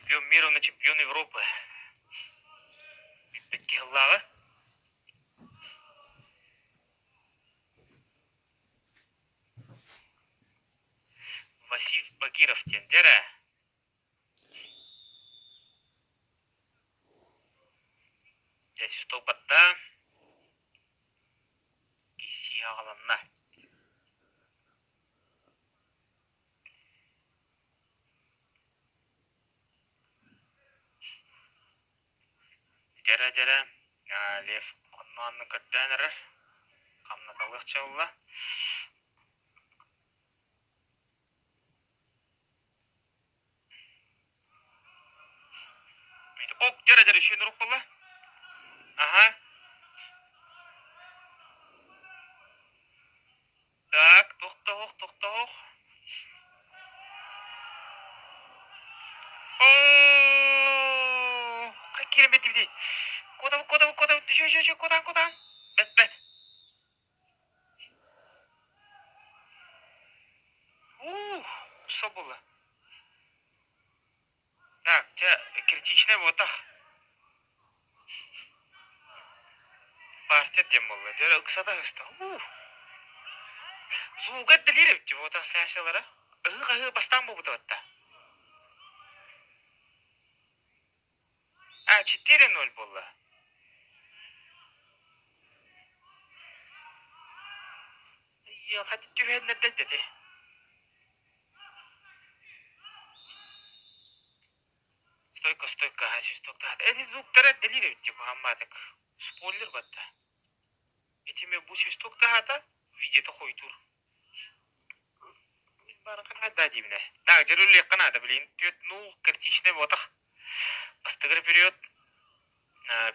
Чемпион мира уонна чемпион Европы. Бүппэт киһи ыллааҕы. Васиф Багиров диэн дьэ эрэ. Дьэ свисток батта. Киссии аҕаланна. Дьэрэ-дьэрэ, Лев хонно аннын көрдөөн эрэр, хамнаталыахча ылла. Ок, дьэрэ-дьэрэ, еще нурук буолла. Аха. Так, тохтоох, тохтоох. Оо, киирэн бэрдибитий? Куотабыт, куотабыт, куотабыт, еще, еще, еще, куотаан, куотаан. Бэт, бэт. Ух, что было? Так, дьэ, критичнэй буотах. Партия диэн буолла. Дьэ, ыксата ыста. Ух. Звуга эрдэлиир эбит дии буотах сессиялара. Ыһыы-хаһыы бастаан буолбута батта. А, 4-0 буолла. Хати түһэннэрдэ ити. Стойка, стойка, свисток Эти звуктара эрдэлиир эбит дии куһааммаатык. Спойлер батта. Итими бу свисток таһаата видеота хойдуур. Да диибинэ. Так, дьэ наада, блин. Түөрт нул критичный буотах. Бастакы период,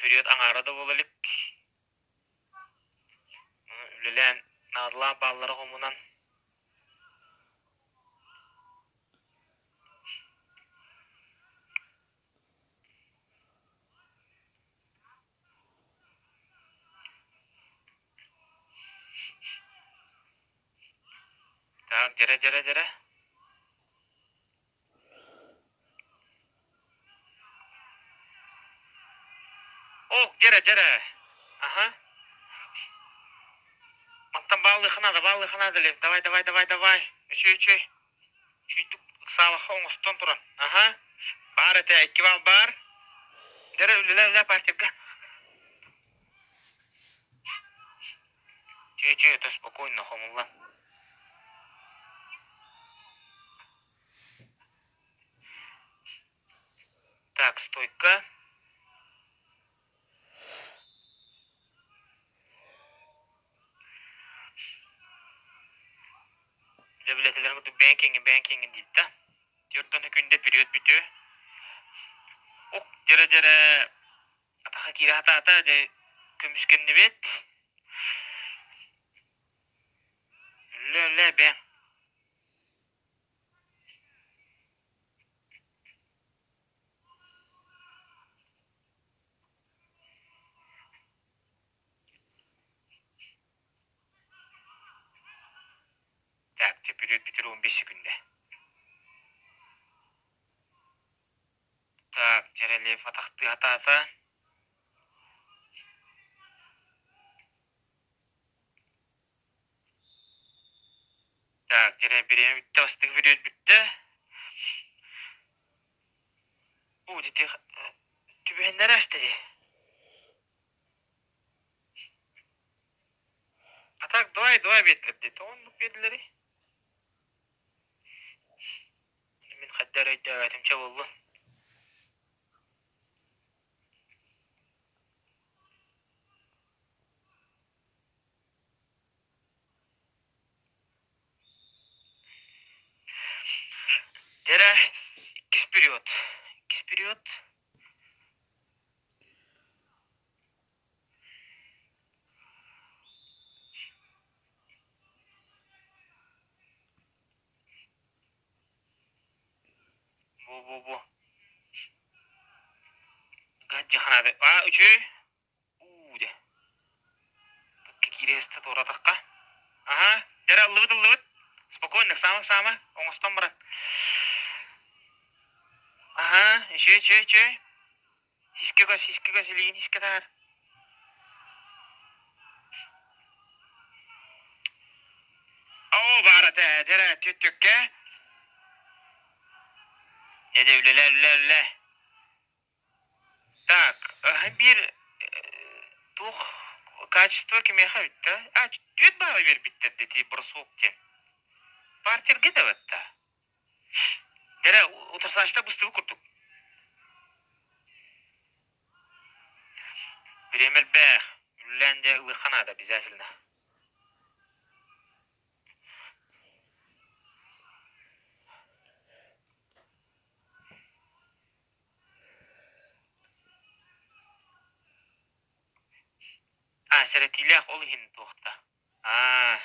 период аҥаара да буола илик. Үлэлээн наадалаах бааллары хомунан Так, дьэрэ дьэрэ дьэрэ. Ок, дьэрэ дьэрэ. Аха. Мантан бааллыха надо, бааллыха надо, Лев. Давай, давай, давай, давай. Үчүй, үчүй. Үчүйдүк ыксаабакка оҥостон туран. Аха. Баар этэ, икки баал баар. Дьэрэ, үлэлээ, үлэлээ партияга. Чүө, чүө, это спокойно, хомуллан. Так, стойка. Дьэ билэтэлэрин курдук бэйэҥ киэҥҥин, бэйэҥ киэҥҥин диибит да. Түөрт күндэ период бүтүө. Ок, дьэрэ-дьэрэ атаха киирэ сатаата, дьэ көмүскэннибит. Үлэ-үлэ бэйэҥ. Так, теперь бүтэр 15 секунда. Так, Дьэрэлиев атахтыы сатаата. Так, дьэрэ бириэмэ бүттэ, бастакы период бүттэ. Уу, дити түбэһиннэрэ аста дии. А так давай, давай биэрдилэр дии. Тоҕо оннук биэрдилэрий? Мин хайда эрэ өйдөөбөтүм чэ буоллун. Дьэрэ, иккис период. Иккис период. Бу-бу-бу. Гаджиханаады. А, үчүгэй. Уу дьэ. Киирэ сыста туоратахха. Аһа, дьэрэ ыллыбыт ыллыбыт. Спокойно, саама-саама, оҥостон баран. Аһа. Аһаа, үчүгэй, үчүгэй, үчүгэй. Сискэ көс, сискэ көс, илиигин сискэ таһаар. Оо, баар этэ, дьэрэ, түөт-түөккэ. Дьэ, дьэ, үлэлээ, үлэлээ, үлэлээ. Так, биир туох качество кимиэхэ эбит да? А, түөрт баалы биэрбиттэр дии бросок диэн. Партерга да эбит да. Дэрэ, утарсааччыта быстыбыт курдук. Бириэмэ элбэх, үлэлээн дьэ ылыахха наада обязательно. А, сэрэтиилээх ол иһин туохта. Аа,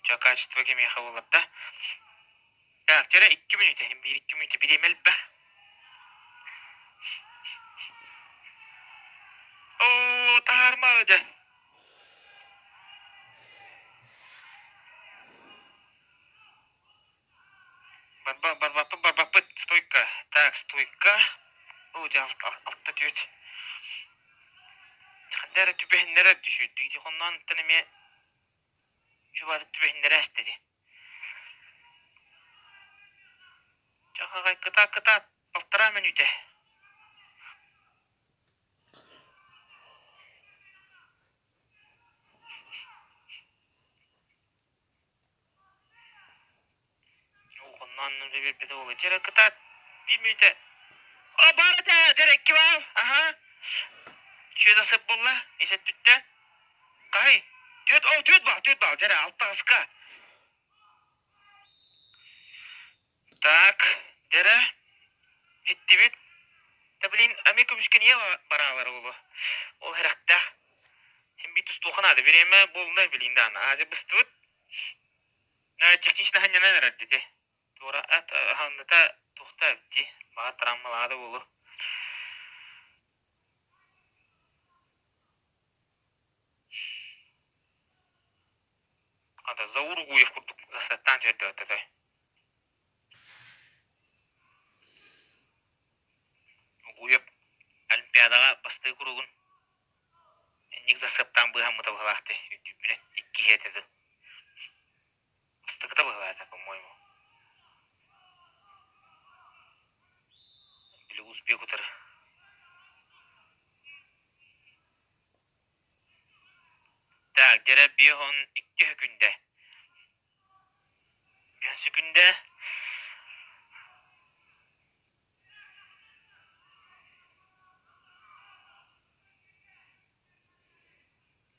чё качество кимиэхэ буолар да? Так, дьэрэ 2 мүнүүтэ, биир 2 мүнүүтэ бириэмэ элбэх. Оо, таһаарма дьэ. Барба, барбаппыт, барбаппыт, стойка. Так, стойка. Оо, дьэ, алта түөрт. Ханна эрэ түбэһиннэрэр дьүһүйдүү тихоннаантан эмиэ чубаатык түбэһиннэрэ эстэди. Чахаҕай кытаат кытаат полтора мүнүүтэ. Оннуон биэрбитэ буолуо. Дьэ кытаат биир мүнүүтэ. О, баар этэ, дьэ икки баал. Аха. Чүөдэ сып буолла, ис өттүттэ. Хаһый? Түөрт, о, 4 баал, 4 баал, дьэ алта аҕыска. Так, дьэрэ, иттибит. Да блин, ами көмүскэниэ бараалар буолуо. Ол хэрэхтээх. Хим биир тустуохха наада. Бириэмэ буолла билин даҕаны. Аадьа быстыбыт. Технично ханньанан эрэр дии. Туора ат хаанныта туохта эбит дии. Баҕар травмалаата буолуо. Хата Заур Угуев курдук саттаан түһэрдэ Угуев Олимпиадаҕа бастакы куругун инник засыаптаан быыһаммыта быһыылаах дии үрдүбүнэн иккиһэ этэ дуу. Бастакыта быһыылаата, по-моему. Били узбек утары. Так, дьэрэ 52 сөкүндэ. 5 сөкүндэ.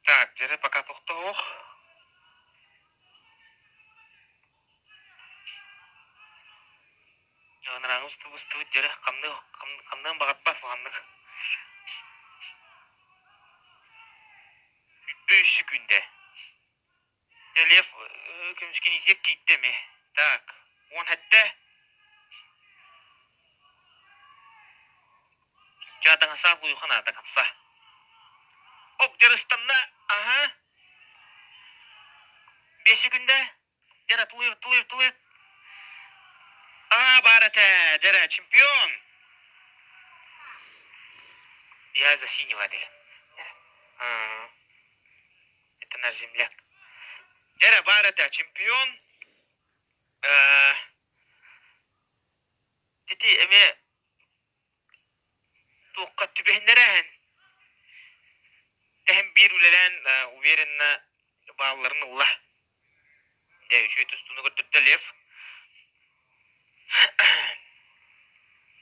Так, дьэрэ пока тохтоох. Анарааҥы устубут дьэрэ хамныы хамныан баҕарбат улаханнык. 3 сөкүндэ. Дьэ Лев көмүскэниитигэр киирдэ эмиэ. Так, 17. Дьэ атаҥасаах луйуха наада конца. Ок, дьарыстанна, аһа. 5 секүндэ. Дьэрэ, тулуйур, тулуйур, тулуйур. Аа, баар этэ, дьэрэ, чемпион! Я за синего, Адель. А, это наш земляк. Дьэрэ, баар этэ, чемпион. Э, Тити эмиэ туохха түбэһиннэрээһин тэһин биир үлэлээн уверенно баалларын ылла. Дьэ, үчүгэй тустууну көрдөрдө Лев.